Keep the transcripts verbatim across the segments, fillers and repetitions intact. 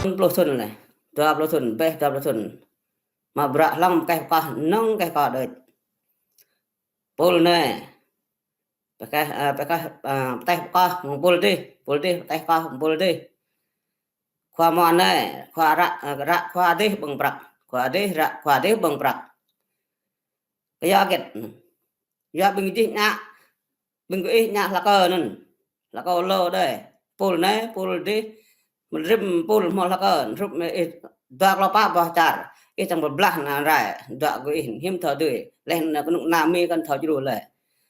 Pluh thŭn lĕ, dua pluh thŭn, ƀĕ dua pluh thŭn. Mă bruă hlŏng pơkeh pơkŏh, nŏng keh kơ đôč. Pôl anai, pơkeh, ơ, pơkeh, ơ, pơkeh pơkŏh mơ̆ng pôl dih, pôl dih pơkeh pơkŏh mơ̆ng pôl dih. Khua mơ̆n anai, khua ră, ơ, ră khua dih ƀơ̆ng prăk, khua dih ră khua dih ƀơ̆ng prăk. Kơ yua hơget? Yua ƀing dih ngă, ƀing gơih ngă hlakơ anŭn. Hlakơ lô đơi. Pôl anai, pôl dih, mơ̆n rĭm pôl hmâo hlakơ, hrup mơ̆ ih dua klâo pă boh čar. Ih čang pơblah ană rai, dua gơih hiư̆m thâo dưi. Leh anŭn kơnuk kơna Mi kăn thâo djru lĕ.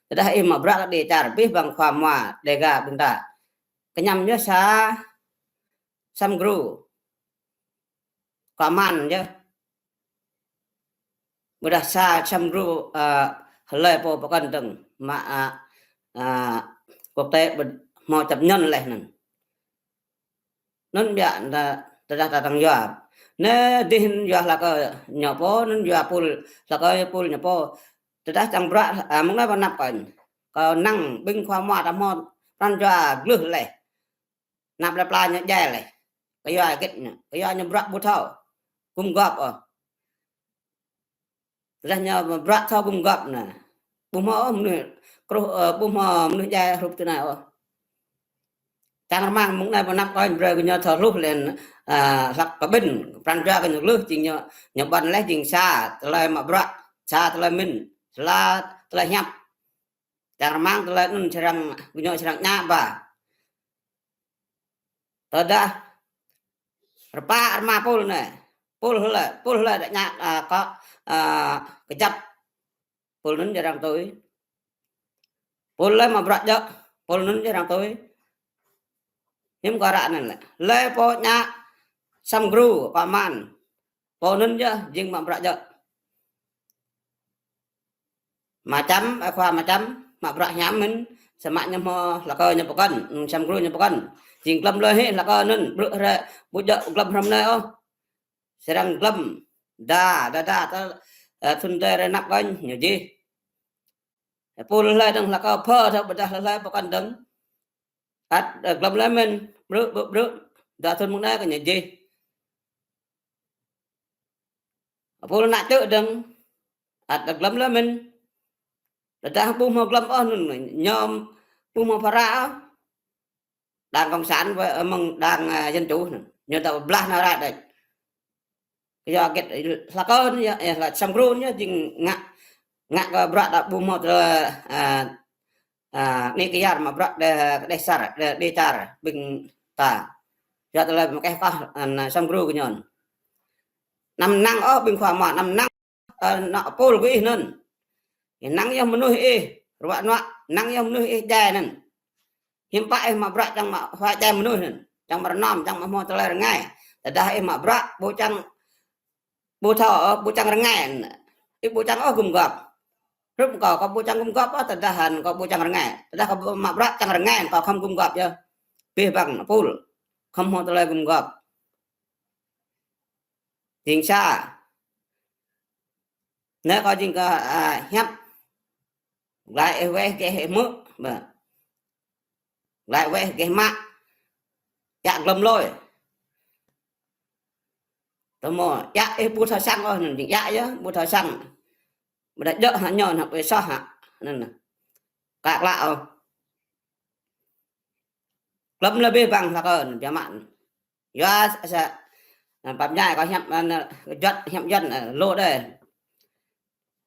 Tơdah ih mă bruă kơ dêh čar, abih bang khua mua, Đêga ƀing ta. Kơñăm yơh sa, Sam Gru. Kơ mơ̆n yơh. Ƀôdah sa Sam Gru, ơ, hlơi pô pơkŏn dơ̆ng mă, ơ, ơ, quốc tế ƀu hmâo chấp nhận leh anŭn. Anŭn biă ta, tơdah ta tăng yua. Anai dih yua hlakơ ñu pô, anŭn yua pôl, hlakơ pôl ñu pô. Tơdah čang bruă, ơ, mơ̆ng anai pơ anăp kơ ñu. Kơ năng ƀing khua mua ta hmâo pran jua glưh leh. Anăp lĕ pla ñu djai leh. Kơ yua hơget ñu, kơ yua ñu bruă ƀu thâo gum gŏp ôh. Tơdah ñu bruă thâo gum gŏp anai, ƀu hmâo ôh mơnuih kruh, ơ, ƀu hmâo mơnuih djai hrup tui anai ôh. Čang rơmang mơ̆ng anai pơ anăp kơ ñu brơi kơ ñu thâo hluh leh, ơ, hlăk kơ ƀing pran jua kơ ñu glưh, jing ñu, ñu ƀuăn leh jing sa tơlơi mă bruă, sa tơlơi mĭn, sa tơlơi hiăp. Čang rơmang tơlơi anŭn srăng, gơñu srăng ngă ba. Tơdah rơpa rơma pôl anai. Pôl hlơi, pôl hlơi đa ngă, ơ, kơ, ơ, kơjăp. Pôl anŭn jing arăng tui. Pôl hlơi mă bruă djơ̆, pôl anŭn jing arăng tui. Hiư̆m kơ ră anŭn lĕ. Hlơi pô ngă Sam Gru kơ mơ̆n. Pô anŭn yơh jing mă bruă djơ̆. Mơčăm, ơ, khua mơčăm, mă bruă hiam mĭn, samơ̆ ñu hmâo hlakơ ñu pơkŏn, ơ, Sam Gru ñu pơkŏn. Jing glăm lui hĭ hlakơ anŭn, brư̆ hrơi, ƀu djơ̆ glăm hrŏm anai ôh. Srăng glăm, đa, đa, đa, tơ, ơ, thŭn tơ rai anăp kơ ñu jih. Pôl hlơi dơ̆ng hlakơ phơ thâo ƀôdah hlơi pơkŏn dơ̆ng. Ăt, ơ, glăm lui mĭn, brư̆, brư̆, brư̆, dua thŭn mơ̆ng anai kơ ñu jih. Pôl ană čư̆ dơ̆ng, ăt glăm lui mĭn. Tơdah ƀu hmâo glăm ôh anŭn, ñu ƀu hmâo phara ôh. Đảng Cộng sản với, ơ, mơ̆ng đảng, ơ, Dân Chủ anŭn. Ñu ta pơblah ană rai đôč. Kơ yua hơget, hlakơ anŭn yơh, ơ, hlak Sam Gru anŭn yơh jing ngă, ngă kơ bruă đa ƀu hmâo tơlơi, ơ, ơ, anai kơ yar mă bruă đe, đe sar, đe, đe čar, ƀing ta. Yua tơlơi mơkeh kơ, ơ, Sam Gru kơ ñu. Anăm năng ôh ƀing khua mua, anăm năng, ơ, anŏ pôl kơ ih anŭn. Ih năng yơh mơnuih ih, ruă nuă, năng yơh mơnuih ih djai anŭn. Hiư̆m pă ih mă bruă čang mă huai djai mơnuih anŭn. Čang mă rơnŏm, čang mă hmâo tơlơi rơngai. Tơdah ih mă bruă, ƀu čang, ƀu thâo, ƀu čang rơngai. Ih ƀu čang ôh gum gŏp. Hrup kâo, kâo ƀu čang gum gŏp ôh, tơdah hăn kâo ƀu čang rơngai. Tơdah kâo mă bruă čang rơngai, kâo khŏm gum gŏp yơh. Abih bang pôl, khŏm hmâo tơlơi gum gŏp. Jing sa. Anai kâo jing kơ, ơ, hiăp. Glăi ih weh geh ih hmư̆, ƀă. Glăi weh geh mă. Djă glăm lui. Tơma, djă ih ƀu thâo săng ôh, anŭn jing djă yơh, ƀu thâo săng. Ƀu đa djơ̆ hă ñu, hă, ƀu soh hă. Anŭn. Kă klă ôh. Glăm lui abih bang hlakơ, anŭn biă mă. Yua sa, sa, pap ñai kâo hiăp, ơ, juăt, hiăp juăt, ơ, lô đơi.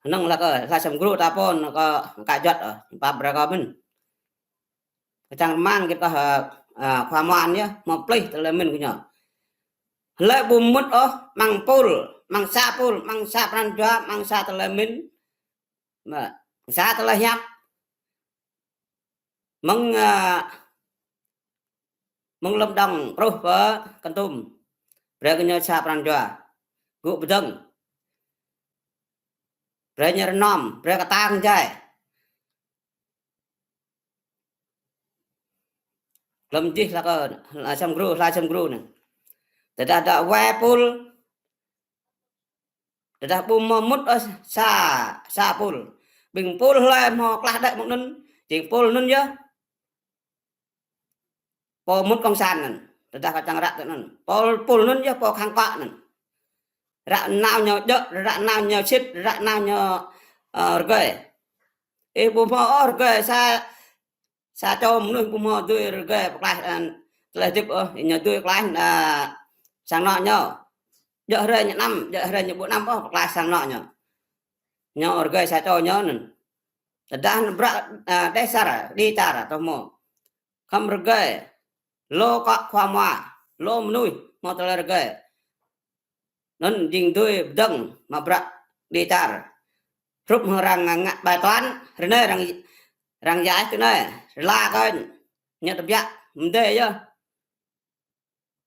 Hơnơ̆ng hlakơ, hlak Sam Gru ta pô, kâo, kâo juăt, ơ, pap brơi kâo mĭn. Kơ čang rơmang git kơ, ơ, ơ, khua mua anŭn yơh, hmâo plih tơlơi mĭn kơ ñu. Hlơi ƀu mŭt ôh, mơ̆ng pôl, mơ̆ng sa pôl, mơ̆ng sa pran jua, mơ̆ng sa tơlơi mĭn. Mă, sa tơlơi hiăp. Mơ̆ng, ơ, mơ̆ng lŏm đŏng truh pơ Kon Tum. Brơi kơ ñu sa pran jua. Gŭ pơdơ̆ng. Brơi ñu rơnŏm, brơi kơtang djai. Glăm jih hlakơ, hlak Sam Gru, hlak Sam Gru anŭn. Tơdah dŏ wai pôl, tơdah ƀu hmâo mŭt ôh sa, sa pôl. Ƀing pôl hlơi hmâo klah đĕ mơ̆ng anŭn, jing pôl anŭn yơh. Pô mŭt cộng sản anŭn. Tơdah kâo čang ră tơ anŭn. Pô, pô anŭn yơh pô khăng kŏ anŭn. Ră nao ñu djơ̆, ră nao ñu sĭt, ră nao ñu, ơ, rơgơi. Ih ƀu hmâo ôh rơgơi sa, sa čô mơnuih ƀu hmâo dưi rơgơi pơklaih, ơ, tơlơi hơdip ôh, ñu dưi klaih, ơ, sang anŏ ñu. Djơ̆ hrơi ñu anăm, djơ̆ hrơi ñu ƀu anăm ôh pơklaih sang anŏ ñu. Ñu rơgơi sa čô ñu anŭn. Tơdah bruă, ơ, đeh sar, đĭ čar, tơ hmâo. Khŏm rơgơi. Lu kŏ khua mua, lu mơnuih hmâo tơlơi rơgơi. Anŭn jing dưi pơdơ̆ng mă bruă đĭ čar. Hrup hăng arăng ngă bài toán, rơnai arăng, arăng giải tơ anai, rơla kơ ñu tơbiă mơdơi yơh.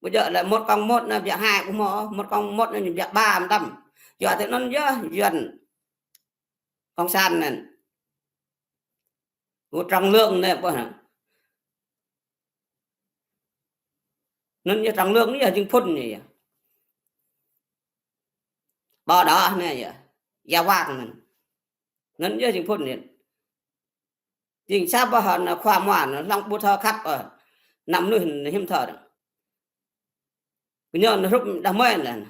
Ƀu djơ̆ lĕ một cộng một anai biă hai ƀu hmâo, một cộng một anai biă ba mơtam. Yua tơ anŭn yơh, Yuan cộng sản anŭn. Ƀu trong lương anai ƀuh anŭn. Anŭn yơh trong lương anai yơh jing phŭn anai yơh. Bò đỏ anai yơh. Yua wang anŭn. Anŭn yơh jing phŭn anai. Jing sa boh anŭn khua mua anŭn hlŏng ƀu thâo khăp, ơ, anăm mơnuih hiam thâo. Kơ ñu anŭn hrup đah mơi anŭn.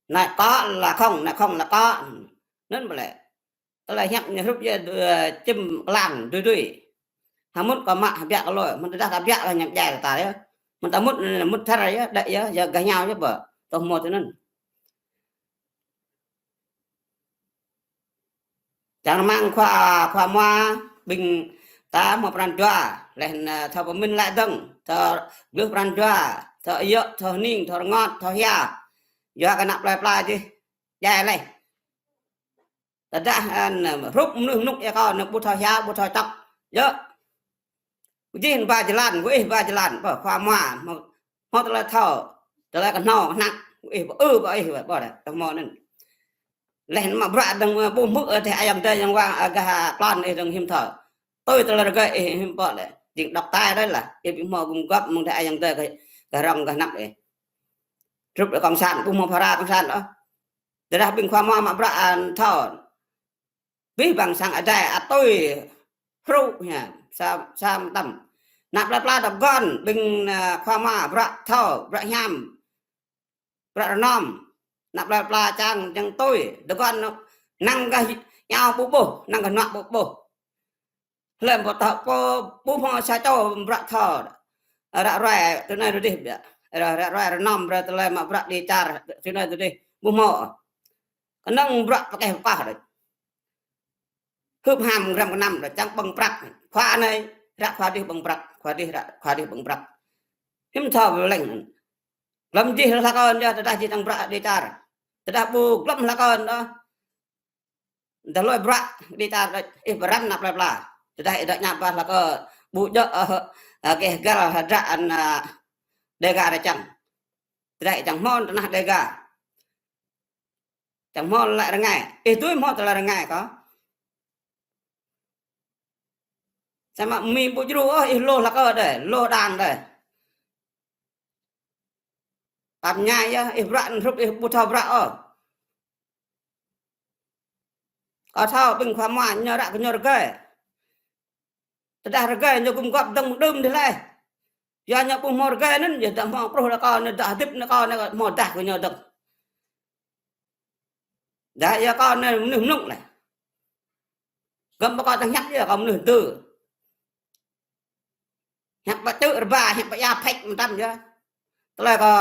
Anai kŏ là không, anai không là có. Anŭn ƀu lĕ. Tơlơi hiăp ñu hrup yơh, ơ, čim klang dui dui. Hơmŭt kơ mă hơbiă kơ lôi, mơ̆n tơdah ta biă lah ñu djai ta yơh. Mơ̆n ta mŭt, mŭt thar yơh, đĕ yơh, yơh gah ñu yơh ƀơ. Tơ hmâo tơ anŭn. Čang rơmang khua, khua mua ƀing ta hmâo pran jua, laih anŭn, ơ, thâo pơmĭn laih dơ̆ng, thâo glưh pran jua, thâo yơ̆, thâo hning, thâo rơngot, thâo hia. Yua kơ ană plơi pla jih, djai laih. Tơdah, ơ, anŭn, hrup mơnuih mơnŭk yơh kâo, anŭn ƀu thâo hia, ƀu thâo čŏk. Yơh. Jih anŭn ba jơlan, wơih ba jơlan, ƀơ khua mua, hmâo, hmâo tơlơi thâo, tơlơi kơhnâo, kơhnăk, wơih, ƀơ ư, ƀơ ih, ƀơ, ƀơ đah, tơ hmâo anŭn. Laih anŭn mă bruă dơ̆ng, ơ, ƀu hmư̆, ơ, tơlơi ayŏng adơi yang wang, ơ, gah klon ih dơ̆ng hiam thâo. Tui tơlơi rơgơi ih hiam pô lĕ. Jing độc tài đơi lah, ih ƀu hmâo gum gŏp mơ̆ng tơlơi ayŏng adơi gah, gah rŏng gah anăp ih. Hrup đah cộng sản, ƀu hmâo phara cộng sản ôh. Tơdah ƀing khua mua mă bruă, ơ, thâo. Abih bang sang adai atui hrup hia, sa, sa mơtam. Ană plơi pla dŏ gơ̆n, ƀing, ơ, khua mua bruă thâo, bruă hiam, bruă rơnŏm. Ană plơi pla čang, čang tui, dŏ gơ̆n năng gah iâu ƀu ƀuh, năng gah nuă ƀu ƀuh. Hlơi pô thâo pô ƀu hmâo sa čô bruă thâo. Ră ruai tơ anai tơ dih biă. Ră, ră ruai rơnŏm brơi tơlơi mă bruă đĭ čar tơ anai tơ dih. Ƀu hmâo. Kơnơ̆ng bruă pơkeh pơkah đôč. Hưp ham gram kơnăm đôč čang ƀơ̆ng prăk. Khua anai ră khua dih ƀơ̆ng prăk. Khua dih ră khua dih ƀơ̆ng prăk. Hiư̆m thâo ƀu leng. Glŏm jih hlak ơn yơh tơdah jih čang bruă đĭ čar. Tơdah ƀu glŏm hlak ơn đôč. Tơlơi bruă đĭ čar đôč, ih pơrăm ană plơi pla. Tơdah ih dŏ ñăp bah hlak ơ, ƀu djơ̆, ơ, ơ, geh gal hơdră anŭn, ơ, Dega rơčang. Tơdah ih čang hmâo tơnah Dega. Čang hmâo lĕ rơngai. Ih tui hmâo tơlơi rơngai kơ. Samơ̆ mĭ ƀu djru ôh, ih lô hlak ơ đơi, lô đan đơi. Pap ñai yơh, ih bruă anŭn hrup ih ƀu thâo bruă ôh. Kâo thâo ƀing khua mua ñu ră kơ ñu rơgơi. Tơdah rơgơi ñu gum gŏp dơ̆ng đưm dih laih. Yua ñu ƀu hmâo rơgơi anŭn, yua dah hmâo kruh đah kâo anai, dah hơdip đah kâo anai, hmâo dah kơ ñu dơ̆ng. Dah yua kâo anai mơnuih mơnŭk laih. Gơ̆m ƀu kâo tơ̆ng hiăp yơh kâo mơnuih dư. Hiăp ƀă čư̆ rơba, hiăp ƀă ia phĕč mơtam yơh. Tơlơi kâo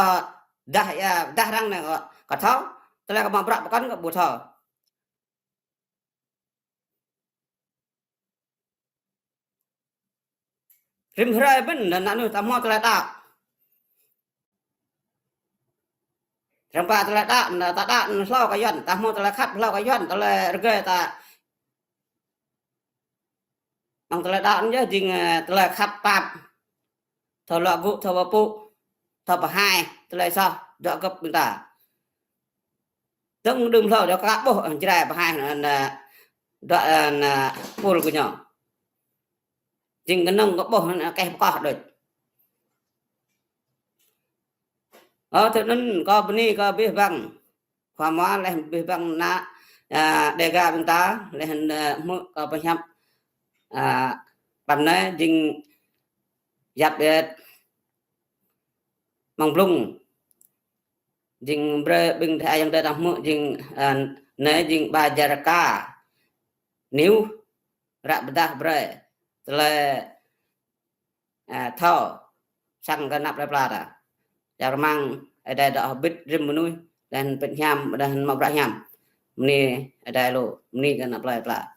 dah ia, dah arăng anai kâo, kâo thâo. Tơlơi kâo mă bruă pơkŏn kâo ƀu thâo. Rĭm hrơi ƀing ană mơnuih ta hmâo tơlơi đaŏ. Rơmpa tơlơi đaŏ, anŭn ta đaŏ, anŭn hlâo kơ Yuan, ta hmâo tơlơi khăp hlâo kơ Yuan, tơlơi rơgơi ta. Mơ̆ng tơlơi đaŏ anŭn yơh jing, ơ, tơlơi khăp pap. Thâo luă gŭ, thâo pơpŭ, thâo pơhaih, tơlơi soh, dŏ gơ̆p ƀing ta. Dơ̆ng đưm hlâo dŏ kơ ƀuh, ơ, Jrai pơhaih, anŭn, anŭn, dŏ, anŭn, anŭn, pul kơ ñu. Jing kơnơ̆ng kơ ƀuh, anŭn, keh pơkŏh đôč. Ơ, tui anŭn kâo bơni kơ abih bang. Khua mua laih abih bang ană, ơ, Dega ƀing ta, laih anŭn, ơ, hmư̆ kâo pơhiăp, ơ, pơmơ̆n anai jing yap đet. mơ̆ng blung. Jing brơi ƀing tha yang đa đah mơ̆ jing, ơ, ne jing ba jar ka. Niu ră pơdah brơi. Tơlơi, ơ, thâo. Sang kơ năp lĕ pla ta. Čar mang, ơ, đa đa bit rim mơnuih. Đa pit hiam, đa mă bră hiam. Mơni, ơ, đa lu. Mơni kơ năp lĕ pla.